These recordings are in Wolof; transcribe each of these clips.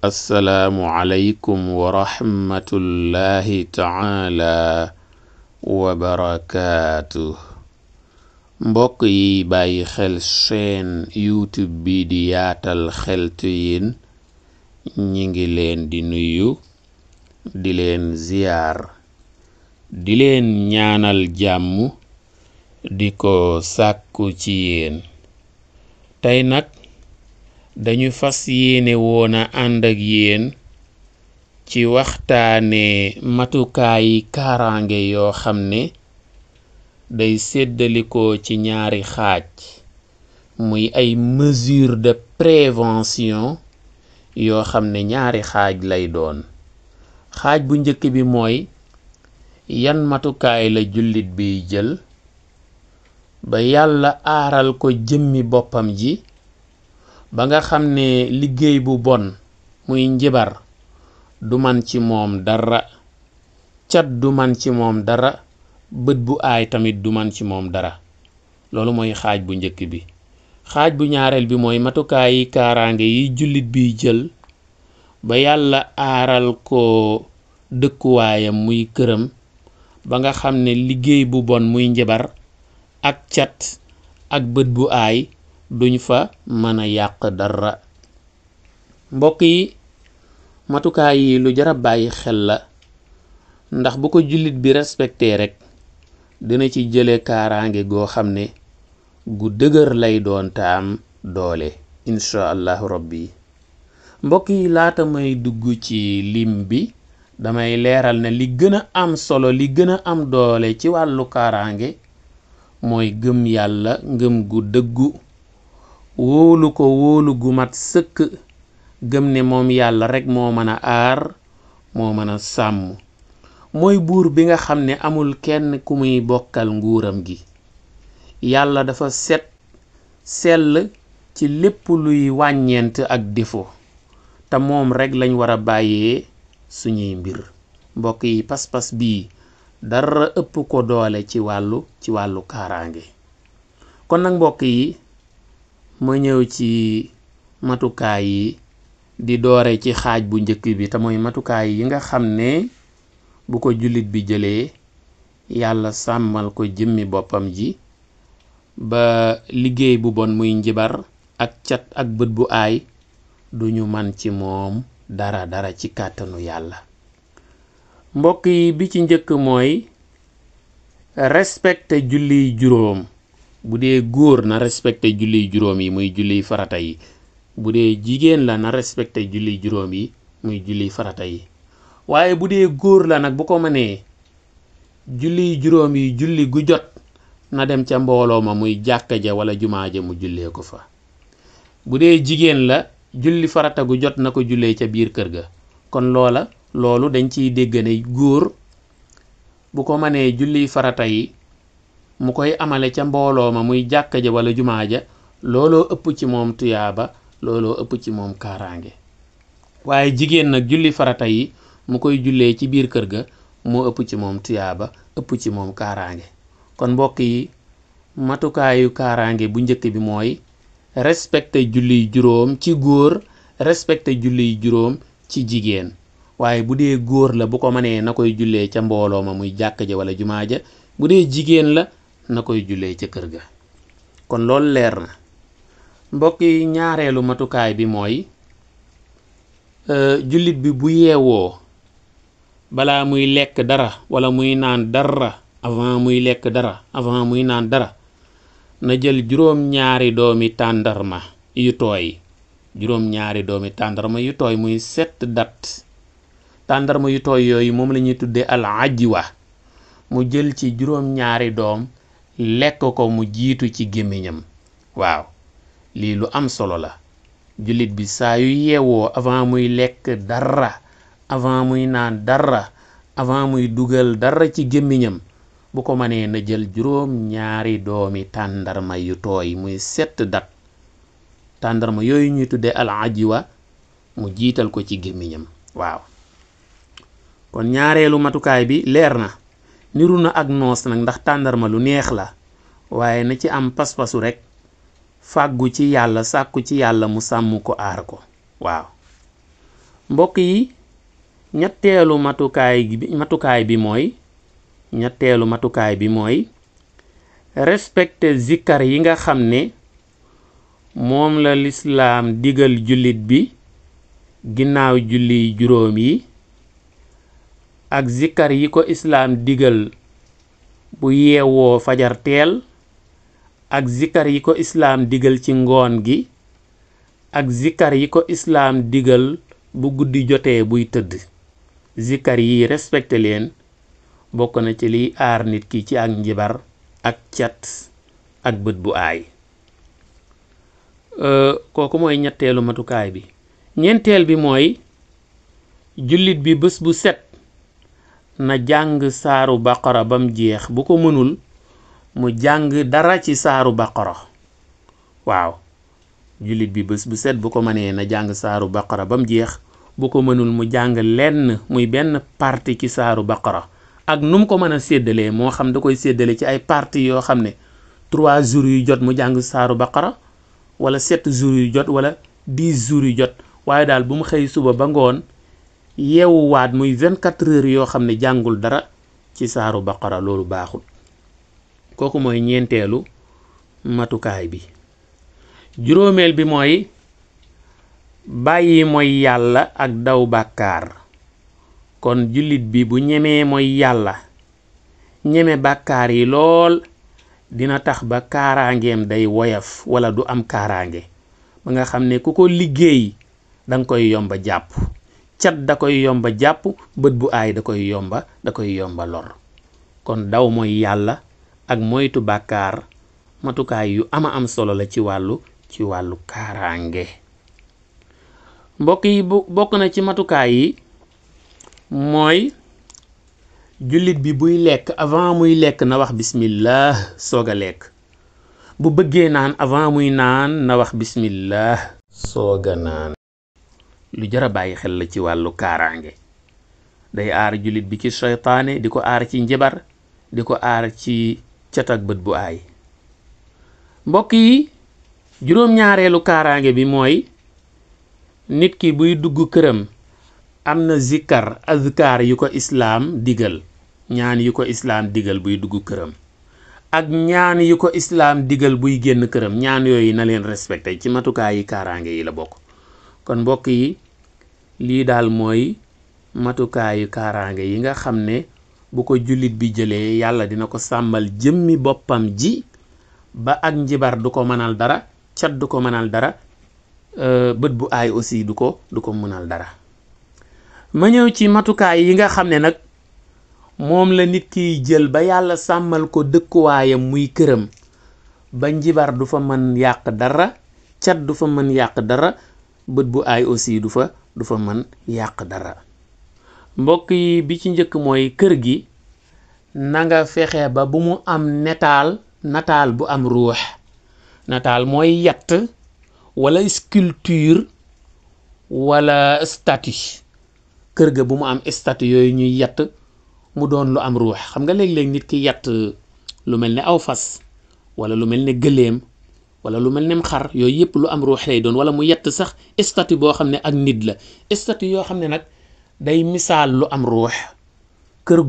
assalaamu aleykum wa rahmatullahi taala wa barakaatu. mbokk yi bàyyi xel chaîne YouTube bi di yaatal xeltu yin ñi ngi leen di nuyu di leen ziyaar di leen ñaanal jàmm di ko sàkku ci yéen. tey nag dañu fas yéene woona ànd ak yéen ci waxtaane matukaayi kaaraange yoo xam ne day séddalikoo ci ñaari xaaj, muy ay mesures de prévention yoo xam ne ñaari xaaj lay doon. xaaj bu njëkk bi mooy yan matukaay la jullit biy jël ba yàlla aaral ko jëmmi boppam ji ba nga xam ne liggéey bu bon muy njibar du man ci moom dara, cat du man ci moom dara, bët bu aay tamit du man ci moom dara. loolu mooy xaaj bu njëkk bi. xaaj bu ñaareel bi mooy matukaayi kaaraange yi jullit biy jël ba yàlla aaral ko dëkkuwaayam muy këram ba nga xam ne liggéey bu bon muy njabar ak cat ak bët bu aay duñ fa mën a yàq dara. mbokk yi, matukaay yi lu jar a bàyyi xel la, ndax bu ko jullit bi respecté rek dina ci jële kaaraange goo xam ne gu dëgër lay doon te am doole insha allahu rabbi. mbokk yi, laata may dugg ci lim bi damay leeral ne li gën a am solo, li gën a am doole ci wàllu kaaraange mooy gëm yàlla ngëm gu dëggu, wóolu ko wóolu gu mat sëkk, gëm ne moom yàlla rek moo mën a aar, moo mën a sàmm. mooy buur bi nga xam ne amul kenn ku muy bokkal nguuram gi. yàlla dafa set sell ci lépp luy wàññeent ak défaut, te moom rek lañ war a bàyyee suñuy mbir. mbokk yi, pas-pas bii dara ëpp ko doole ci wàllu kaaraange. kon nag mbokk yi, ma ñëw ci matukaay yi di doore ci xaaj bu njëkk bi, te mooy matukaay yi nga xam ne bu ko jullit bi jëlee yàlla sàmmal ko jëmmi boppam ji ba liggéey bu bon muy njibar ak cat ak bët bu aay duñu man ci moom dara ci kàttanu yàlla. mbokk yi, bi ci njëkk mooy respecté julliy juróom. bu dee góor na respecté julliy juróom yi muy julliy farata yi, bu dee jigéen la na respecté julliy juróom yi muy julliy farata yi. waaye bu dee góor la nag bu ko mënee julliy juróom yi julli gu jot na dem ca mbooloo ma muy jàkka ja wala jumaa ja mu jullee ko fa. bu dee jigéen la julli farata gu jot na ko jullee ca biir kër ga. kon loolu dañ ciy dégg ne góor bu ko mënee julliy farata yi mu koy amale ca mbooloo ma muy jàkka ja wala jumaa ja, looloo ëpp ci moom tuyaaba, looloo ëpp ci moom kaaraange. waaye jigéen nag julli farata yi mu koy jullee ci biir kër ga moo ëpp ci moom tuyaaba, ëpp ci moom kaaraange. kon mbokk yi, matukaayu kaaraange bu njëkk bi mooy respecté julliy juróom ci góor, respecté julliy juróom ci jigéen. waaye bu dee góor la bu ko mënee na koy jullee ca mbooloo ma muy jàkka ja wala jumaa ja, bu dee jigéen la na koy jullee ca kër ga. kon loolu leer na. mbokk yi, ñaareelu matukaay bi mooy jullit bi bu yeewoo balaa muy lekk dara wala muy naan dara, avant muy lekk dara, avant muy naan dara, na jël juróom-ñaari doomi tàndarma yu tooy. juróom-ñaari doomi tàndarma yu tooy muy 7 dat. tàndarma yu tooy yooyu moom la ñuy tuddee al ajwa. mu jël ci juróom-ñaari doom lekk ko mu jiitu ci gémmiñam. waaw, lii lu am solo la. jullit bi saa yu yeewoo avant muy lekk dara, avant muy naan dara, avant muy dugal dara ci gémmiñam, bu ko mënee na jël juróom-ñaari doomi tàndarma yu tooy muy 7 dat. tàndarma yooyu ñuy tuddee al ajwa mu jiital ko ci gémmiñam. waaw, kon ñaareelu matukaay bi leer na. niru na ak noos nag, ndax tàndarma lu neex la, waaye na ci am pas-pasu rek fàggu ci yàlla, sàkku ci yàlla mu sàmm ko aar ko. waaw, mbokk yi ñetteelu matukaay bi mooy respecter zikkar yi nga xam ne moom la lislaam digal jullit bi ginnaaw julli juróom yi ak zikkar yi ko islaam digal bu yeewoo fajar teel ak zikkar yi ko islaam digal ci ngoon gi ak zikkar yi ko islaam digal bu guddi jotee buy tëdd. zikkar yi respecté leen bokk na ci liy aar nit ki ci ak njibar ak cat ak bët bu aay. kooku mooy ñetteelu matukaay bi. ñeenteel bi mooy jullit bi bés bu set na jàng saaru baqara bam jeex, bu ko mënul mu jàng dara ci saaru baqara. waaw jullit bi bés bu set bu ko mënee na jàng saaru baqara bam jeex, bu ko mënul mu jàng lenn muy benn partie ci saaru baqara ak nu mu ko mën a séddalee, moo xam da koy séddale ci ay parties yoo xam ne 3 jours yu jot mu jàng saaru baqara wala 7 jours yu jot wala 10 jours yu jot, waaye daal bu mu xëy suba ba ngoon yeewuwaat muy 24 heures yoo xam ne jàngul dara ci saaru baqara. loolu baaxul. kooku mooy ñeenteelu matukaay bi. juróomeel bi mooy bàyyi mooy yàlla ak daw bàkkaar. kon jullit bi bu ñemee mooy yàlla ñeme bàkkaar yi lool dina tax ba kaaraangeem day woyof wala du am kaaraange ba nga xam ne ku ko liggéey danga koy yomba jàpp, cat da koy yomba jàpp, bët bu aay da koy yomba lor. kon daw mooy yàlla ak moytu bàkkaar matukaay yu am solo la ci wàllu kaaraange. mbokk yi bokk na ci matukaay yi mooy jullit bi buy lekk, avant muy lekk na wax bismillah soog a lekk. bu bëggee naan avant muy naan na wax bismillah soog a naan. lu jar a bàyyi xel la ci wàllu kaaraange. day aar jullit bi ci seytaane, di ko aar ci njabar, di ko aar ci cat ak bët bu aay. mbokk yi juróom-ñaareelu kaaraange bi mooy nit ki buy dugg këram am na zikkar azkar yu ko islaam digal, ñaan yu ko islaam digal buy dugg këram ak ñaan yu ko islaam digal buy génn këram. ñaan yooyu na leen respecté, ci matukaay yi kaaraange yi la bokk. kon mbokk yi lii daal mooy matukaayu kaaraange yi nga xam ne bu ko jullit bi jëlee yàlla dina ko sàmmal jëmmi boppam ji ba ak njibar du ko mënal dara, cat du ko mënal dara, bët bu aay aussi du ko mënal dara. ma ñëw ci matukaay yi nga xam ne nag moom la nit kiy jël ba yàlla sàmmal ko dëkkuwaayam muy këram ba njibar du fa mën yàq dara, cat du fa mën yàq dara, bët bu aay aussi du fa mën yàq dara. mbokk yi bi ci njëkk mooy kër gi na nga fexe ba bu mu am nataal bu am ruux. nataal mooy yatt wala sculpture wala statue. kër ga bu mu am statue yooyu ñuy yatt mu doon lu am ruux. xam nga léeg-léeg nit ki yatt lu mel ne aw fas wala lu mel ne gëléem wala lu mel ne xar, yooyu yëpp lu am ruux lay doon. wala mu yatt sax statue boo xam ne ak nit la. statue yoo xam ne nag day misaal lu am ruux. kër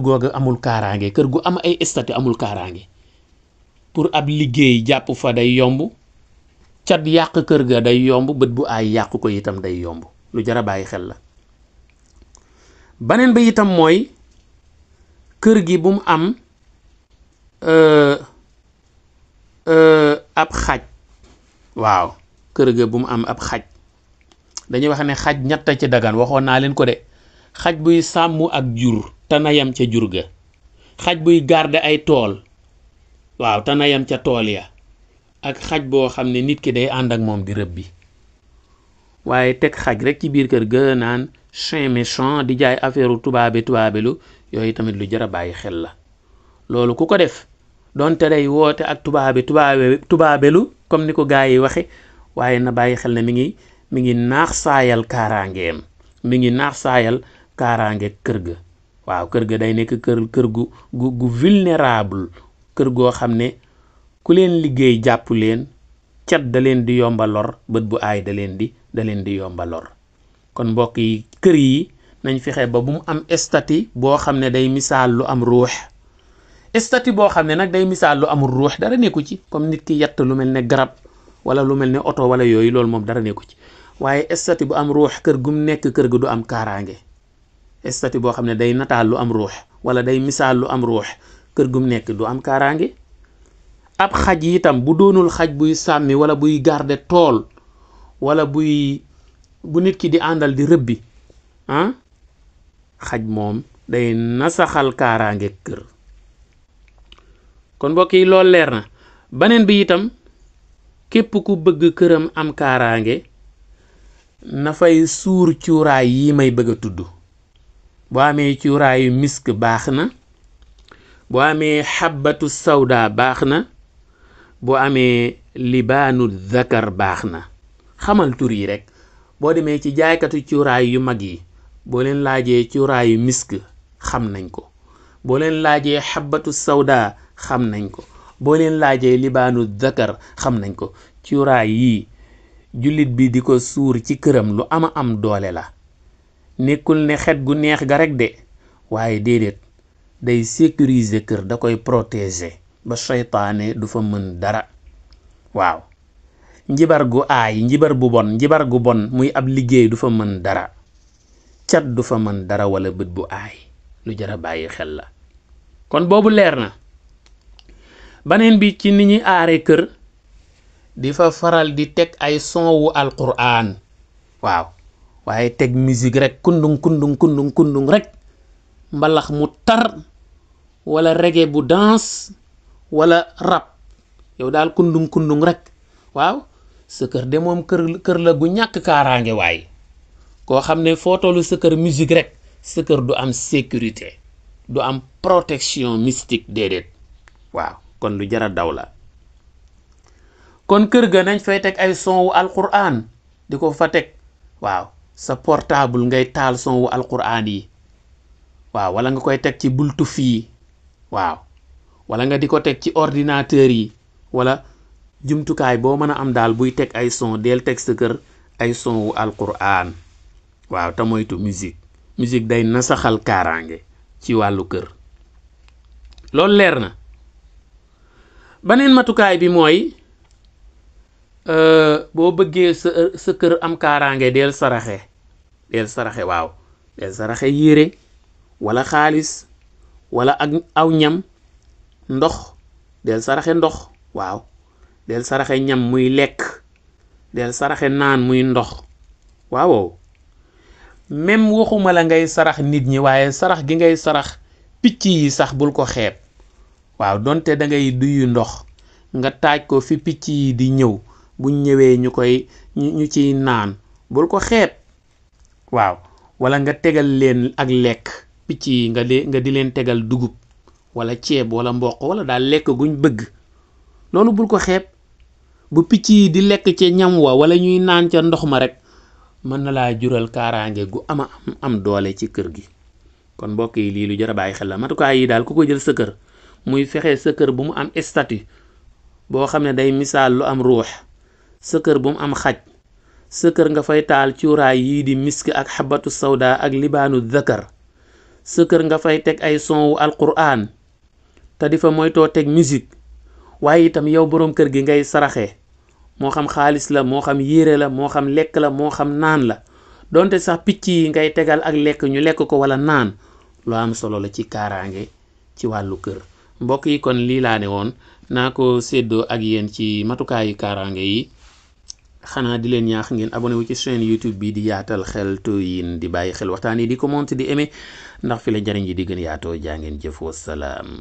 googa amul kaaraange. kër gu am ay statue amul kaaraange. pour ab liggéey jàpp fa day yomb, cat yàq kër ga day yomb, bët bu aay yàq ko itam day yomb. lu jar a bàyyi xel la. baneen ba itam mooy kër gi bu mu am ab xaj. waaw kër ga bu mu am ab xaj. dañuy wax ne xaj ñett ci dagan, waxoon naa leen ko de. xaj buy sàmm ak jur te na yam ca jur ga. xaj buy garder ay tool, waaw te na yam ca tool ya. ak xaj boo xam ne nit ki day ànd ak moom di rëbbi. waaye teg xaj rek ci biir kër ga naan chien méchant di jaay affaire tubaabelu yooyu tamit lu jar a bàyyi xel la. loolu ku ko def donte day woote ak tubaabelu comme ni ko gaa yi waxe, waaye na bàyyi xel ne mi ngi naax saayal kaaraangeem, mi ngi naax saayal kaaraange kër ga. waaw kër ga day nekk kër gu vulnérable, kër goo xam ne ku leen liggéey jàpp leen, cat da leen di yomba lor, bët bu aay da leen di yomba lor. kon mbokk yi kër yi nañ fexe ba bu mu am statut boo xam ne day misaal lu am ruux. statut boo xam ne nag day misaal lu amul ruux dara nekku ci, comme nit ki yett lu mel ne garab wala lu mel ne oto wala yooyu, loolu moom dara nekku ci. waaye statut bu am ruux kër gum nekk kër ga du am kaaraange. statut boo xam ne day nataal lu am ruux wala day misaal lu am ruux kër gum nekk du am kaaraange. ab xaj itam bu doonul xaj buy sàmmi wala buy garde tool wala bu nit ki di àndal di rëbbi xaj moom day nasaxal kaaraange kër. kon mbokk yi loolu leer na. beneen bi itam képp ku bëgg këram am kaaraange na fay suur cuuraay yi may bëgg a tudd. boo amee cuuraayu misk baax na, boo amee xabbatu sawda baax na, boo amee libaanu zakar baax na. xamal tur yi rek. boo demee ci jaaykatu cuuraay yu mag yi boo leen laajee cuuraayu misk xam nañ ko, boo leen laajee xabbatu sawda xam nañ ko, boo leen laajee libaanu zakar xam nañ ko. cuuraay yii jullit bi di ko suur ci këram lu ama am doole la. nekkul ne xet gu neex ga rek de, waaye déedéet day sécuriser kër, da koy protéger ba seytaane du fa mën dara. waaw njibar gu aay, njibar gu bon muy ab liggéey du fa mën dara. cat du fa mën dara wala bët bu aay. lu jar a bàyyi xel la. kon boobu leer na. baneen bi ci ni ñuy aare kër, di fa faral di teg ay son wu alquran. waaw waaye teg musique rek kundung rek, mbalax mu tar wala reggae bu danse wala rap, yow daal kundung rek. waaw sa kër de moom kër la gu ñàkk kaaraange. waaye koo xam ne foo tollu sa kër musique rek, sa kër du am sécurité, du am protection mystique, déedéet. waaw kon lu jara daw la. kon kër ga nañ fay teg ay son wu alquran di ko fa teg. waaw sa portable ngay taal son wu alquran yi. waaw wala nga koy teg ci bultu fii. waaw wala nga di ko teg ci ordinateur yi wala jumtukaay boo mën a am daal buy teg ay son, del teg sa kër ay son wu alquran. waaw te moytu musique day nasaxal kaaraange ci wàllu kër. loolu leer na. beneen matukaay bi mooy boo bëggee sa kër am kaaraange del saraxe. waaw del saraxe yére wala xaalis wala ak aw ñam, ndox del saraxe ndox. waaw del saraxe ñam muy lekk, del saraxe naan muy ndox. waaw même waxuma la ngay sarax nit ñi, waaye sarax gi ngay sarax picc yi sax bul ko xeeb. waaw donte da ngay duyu ndox nga taaj ko fi picc yi di ñëw, buñ ñëwee ñu ciy naan, bul ko xeeb. waaw wala nga tegal leen ak lekk, picc yi nga di leen tegal dugub wala ceeb wala mboq wala daal lekk guñ bëgg, loolu bul ko xeeb. bu picc yi di lekk ca ñam wa wala ñuy naan ca ndox ma rek, mën na laa jural kaaraange gu am doole ci kër gi. kon mbokk yi lii lu jar a bàyyi xel la. matukaay yi daal ku ko jël sa kër, muy fexe sa kër bu mu am statut boo xam ne day misaal lu am ruux, sa kër bu mu am xaj, sa kër nga fay taal cuuraay yii di misk ak xabatu sawda ak libaanu zakar, sa kër nga fay teg ay son wu alquran te di fa moytoo teg musique. waaye itam yow boroom kër gi ngay saraxe, moo xam xaalis la, moo xam yére la, moo xam lekk la, moo xam naan la, donte sax picc yi ngay tegal ak lekk ñu lekk ko wala naan, lu am solo la ci kaaraange ci wàllu kër. mbokk yi kon lii laa ne woon naa ko séddoo ak yéen ci matukaayu kaaraange yi. xanaa di leen ñaax ngeen abonné wu ci chaîne YouTube bi di Yaatal Xeltu Yin, di bàyyi xel waxtaan yi, di commenter, di aimer, ndax fi la njariñ yi di gën yaatoo. jaa ngeen jëf, wasalaam.